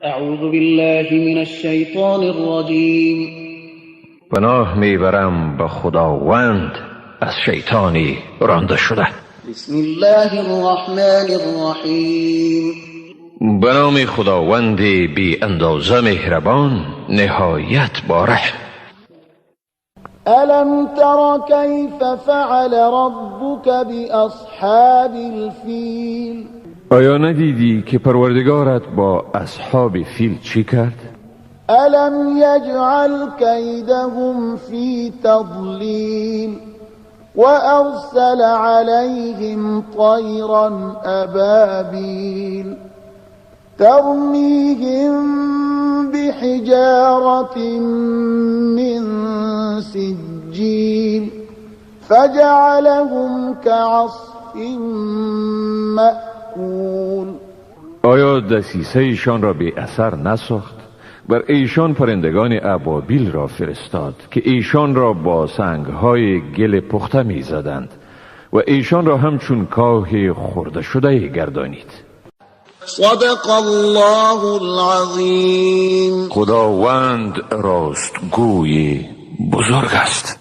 أعوذ بالله من الشیطان الرجیم. پناه میبرم به خداوند از شیطانی رانده شده. بسم الله الرحمن الرحیم. به نام خداوند بی اندازه مهربان، نهایت با رحم. ألم تر كيف فعل ربك بأصحاب الفيل؟ آیا ندیدی که پروردگارت با اصحاب فیل چی کرد؟ ألم يجعل كيدهم في تضليل وأرسل عليهم طيرا أبابيل ترميهم بحجارة من سجيل فجعلهم كعصف مأكول. آیا دسیسه ایشان را بی اثر نساخت؟ بر ایشان پرندگان ابابیل را فرستاد که ایشان را با سنگهای گل پخته می زدند و ایشان را همچون کاه خورده شده گردانید. صدق الله العظیم. خداوند راستگوی بزرگ است.